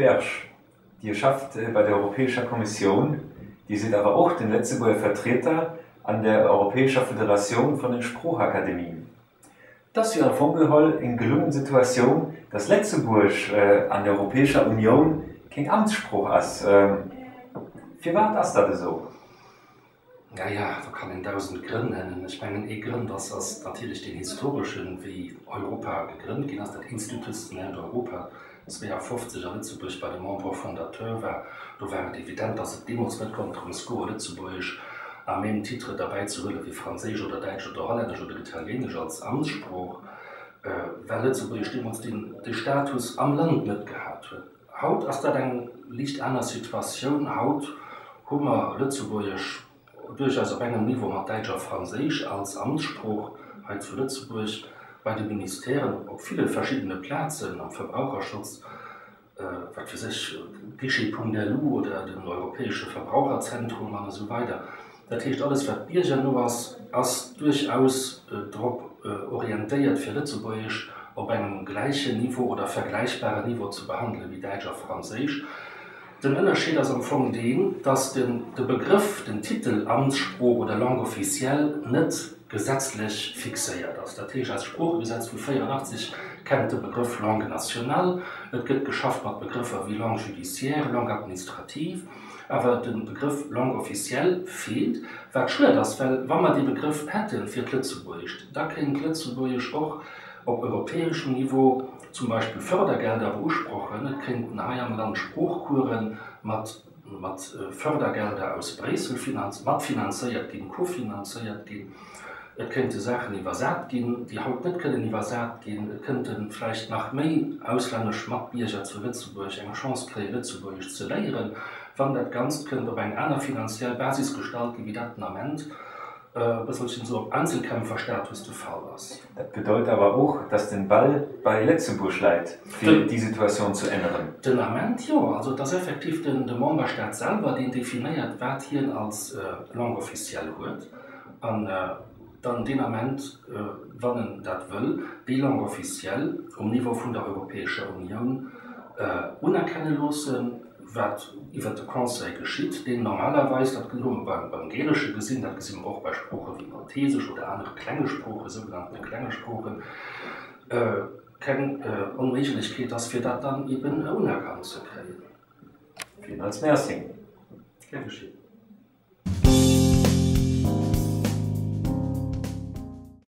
Berg, Dir schafft bei der Europäescher Kommissioun, Dir sidd awer och den Lëtzebuerger Vertreter an der Europäescher Federatioun von den Sproochakademien. Et ass jo am Fong geholl eng gelungen Situatioun, dass Lëtzebuerg an der Europäescher Unioun keng Amtssprooch ass. Firwat ass dat esou? Naja, do kann een 1000 Grënn nennen. Ech mengen, ee Grënd ass, ass natierlech deen historeschen, wéi Europa gegrënnt ginn ass, dat institutionellt Europa 52 a Lëtzebuerg bei de Membres fondateurs war. Do war et evident, dass et deemools net konnt drëms goen, Lëtzebuergesch à même titre derbäi ze huelen wéi Franséisch oder Däitsch oder Hollännesch oder Italieenesch als Amtssprooch, well Lëtzebuergesch deemools deen, dee Status am Land net gehat huet. Haut ass dat eng liicht aner Situatioun. Haut hu mer Lëtzebuergesch duerchaus op engem Niveau mat Däitsch a Franséisch als Amtssprooch hei zu Lëtzebuerg, bei de Ministèren, op ville verschiddene Plazen, am Verbraucherschutz, wat weess ech, Guichet.lu oder den Europäesche Verbraucherzentrum an esou weider. Dat heescht, alles wat biergerno ass, ass duerchaus drop orientéiert fir Lëtzebuergesch op engem gläichen Niveau oder vergläichbaren Niveau ze behandele wéi Däitsch a Franséisch. Den Ënnerscheed ass am Fong deen, datt de Begrëff, den Titel Amtssprooch oder Langue officielle net gesetzlech fixéiert ass. Dat heescht, eist Sproochegesetz vu 84 kennt de Begrëff Langue nationale, et gëtt geschafft mat Begrëffer wéi Langue judiciaire, Langue administrative. Awer de Begrëff Langue officielle feelt, wat schued ass, well wa mer dee Begrëff hätte fir d'Lëtzebuergescht, da kéint d'Lëtzebuergesch och op europäeschem Niveau zum Beispill Fördergelder beusprochen, et kéinten hei am Land Sproochcoursen mat mat Fördergelder aus Bréissel matfinanzéiert ginn, kofinanzéiert ginn. Et kéinte Saachen iwwersat ginn, déi haut net kënnen iwwersat ginn. Et kënnte vläicht nach méi auslännesch Matbierger zu Lëtzebuerg eng Chance kréien, Lëtzebuergesch ze léieren, wann dat Ganzt kënnt op eng aner finanziell Basis gestallt ginn, wéi dat den Ament e bësselchen esou op Einzelkämpferstatus de Fall ass. Dat bedeut awer och, dass den Ball bei Lëtzebuerg läit, fir déi Situatioun zu änneren. Den Ament jo. Also et ass effektiv de Memberstaat selwer, deen definéiert, wat hien als Langue officielle huet. An dann deen Ament, wann en dat wëll, déi Langue officielle um Niveau vun der Europäescher Unioun unerkenne loossen, wat iwwert de Conseil geschitt, deen normalerweis, dat hu mer beim Gälesche gesinn, dat gesi mer och bei Sprooche wéi Maltesesch oder anere klenge Sproochen, sougenannte klenge Sproochen, keng Onméiglechkeet ass, fir dat dann eben unerkannt ze kréien. Villmools Merci. Gär geschéen.